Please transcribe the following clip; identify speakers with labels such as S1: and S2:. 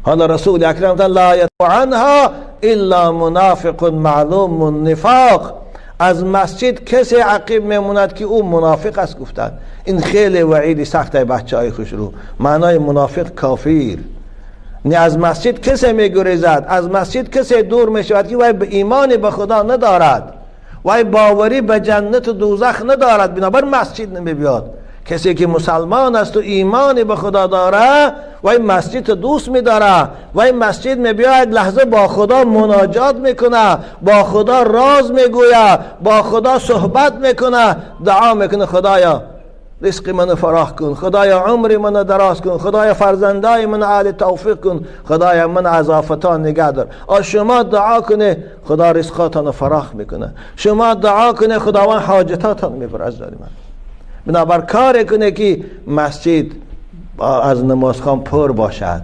S1: حالا رسول اکرم لا عنها الا منافق معلوم النفاق. از مسجد کسی عقب میموند که او منافق است گفتند. این خیلی وعید سخت بچه های خوش رو. معنای منافق کافر. نه از مسجد کسی میگریزد، از مسجد کسی دور میشود که وای به ایمان به خدا ندارد، وای باوری به جنت و دوزخ ندارد، بنابر مسجد نمیبیاد. کسی که مسلمان است و ایمان به خدا داره وای مسجد دوست میداره، وای مسجد میبیاید لحظه با خدا مناجات میکنه، با خدا راز میگوید، با خدا صحبت میکنه، دعا میکنه خدایا رزق منو فراخ کن، خدایا عمر منو دراز کن، خدایا فرزندای من اهل توفیق کن، خدایا من از آفتان نگه دار. شما دعا کنه خدا رزقاتان فراخ میکنه، شما دعا کنه خداوند حاجتاتان میبره. از من بنابر کار کنه که مسجد از نمازخوان پر باشد.